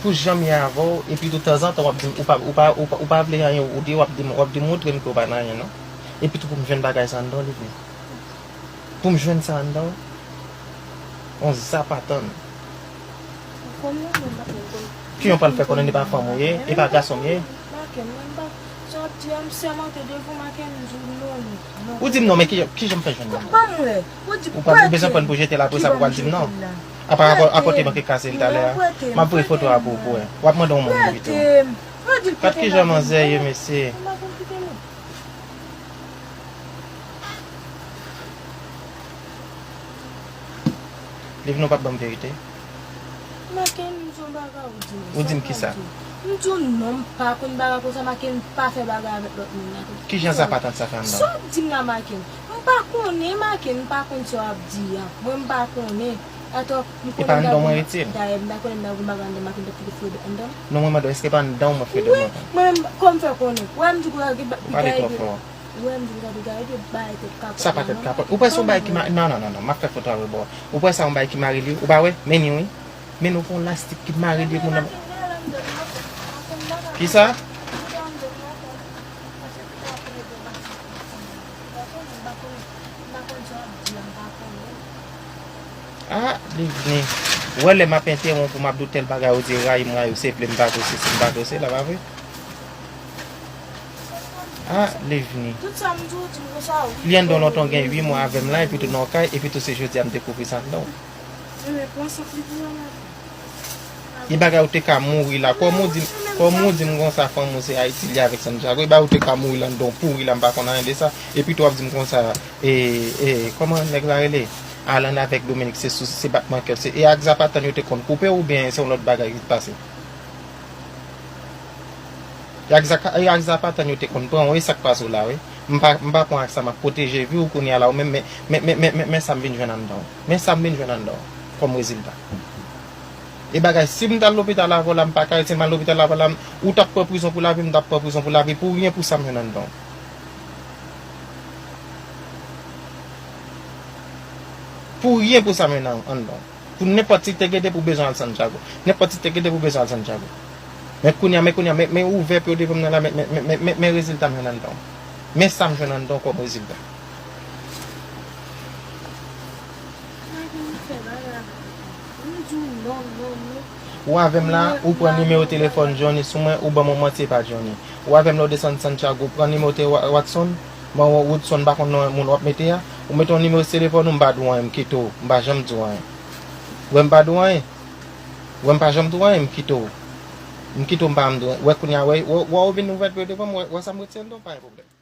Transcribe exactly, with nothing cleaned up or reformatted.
Pou jan m ye avè w, epi tou tanzantan w ap di m, ou pa, ou pa, ou pa, ou pa vle anyen, ou di w ap di m, w ap di m montre m ke w pa nan anyen non. Epi tou pou m jwenn bagay sa anndan w, Livni. Pou m jwenn sa anndan w, on zapatan. Kijan w pral fè konnen li pa fanm ou ye, e pa gason m ye? Ou di m non, men ki, kijan m fè jwenn non? Ou pa bezwen pran pou jete l apre sa pou w al di m non. Apa rapò, rapò te manke kase l talè a. M ap voye foto a pou ou pou wè. W ap mande yon moun li kite w. Gad kijan manzè ye, mesye. Livni, w p ap ban m verite. Maken, m di yon bagay ou di m. Ou di m kisa? M di w non, m pa konn bagay konsa, Maken, m pa fè bagay avèk lòt moun nan. Kijan zapatant sa fè anndan? Sa w ap di m la, Maken? M pa konnen, Maken, m pa konn sa w ap di a. Mwen, m pa konnen. Atò, m konnen m ta gon bagay anndan mwen, Maken, m ta gon bagay anndan, Maken, m t ap kite fre anndan. Non, mwen mande w, èske pa anndan w mwen fre mwen? Wi, mwen menm, kòman m fè konnen? Ou wè m di w gade bagay. Ou pale twò fò. Ou wè m di w gade bagay, de bagay tèt kapòt. Sa pa tèt kapòt. Ou panse yon bagay ki ma-, non, non, non, non, m ap fè foto a rebò. Ou panse sa yon bagay ki mare li, ou pa wè? Men ni wi. Men nou fè yon lastik ki mare li moun nan. Kisa? Ah, Livni. Ou wè lè m ap entewonp ou, m ap di w tèl bagay, ou di rayi m, rayi w, se vle m pa vle, se si m pa vle, se la, pa vre? Ah, Livni. Tout sa m di w, di m konsa, wi. Li anndan w lontan, w gen uit mwa avè m la, epi tou nan yon kay, epi tou se jodi a m dekouvri sa anndan w. Enben, pran sant li pou mwen, Maken. E bagay ou te ka mouri la. Kòman w di m, kòman w di m konsa fanm ou se Ayiti li avèk Santiago? E bagay ou te ka mouri la anndan w pouri la, m pa konn anyen de sa. Epi tou w ap di m konsa, e, e, kòman nèg la rele? Alan avèk Dominique se sou, se batman kè, se, e ak zapatann yo te konn koupe oubyen se yon lòt bagay ki pase? E ak zaka-, e ak zapatann yo te konn pran w, e sa k pase w la, wi. M pa, m pa pran ak sa, m ap pwoteje vi w kounye a la, ou menm, men, men sa m vin jwenn anndan w. Men sa m vin jwenn anndan w, kòm rezilta. E bagay, si m t al lopital avè w la, m pa ka rete, si m al lopital avè w la, m, ou t ap pran prizon pou lavi, m t ap pran prizon pou lavi, pou ryen pou sa m jwenn anndan w. Pou ryen pou sa m jwenn an-, anndan w. Pou nenpòt ti te gede pou bezwen al Santiago. Nenpòt ti te gede pou bezwen al Santiago. Men kounye a, men kounye a, men, men ouvè pye w devan m nan la, men, men, men, men, men, men rezilta m jwenn anndan w. Men sa m jwenn anndan w kòm rezilta. Ou avè m la, ou pran nimewo telefòn Johnny sou mwen, ou ban m yon manti e pa Johnny. Ou avè m la, ou desann Santiago, ou pran nimewo te Wa-, Watson, ban w Woodson, m pa konn non moun w ap mete a. Ou mete yon nimewo sou telefòn ou, m pa di w anyen, m kite w, m pa janm di w anyen. Ou wè m pa di w anyen? Ou wè m pa janm di w anyen, m kite w. M kite w, m pa janm di w anyen. Ou wè kounye a, wè, wè, wè ou vin ouvè pye w devan m, wè, wè sa m retire anndan w, pa gen pwoblèm.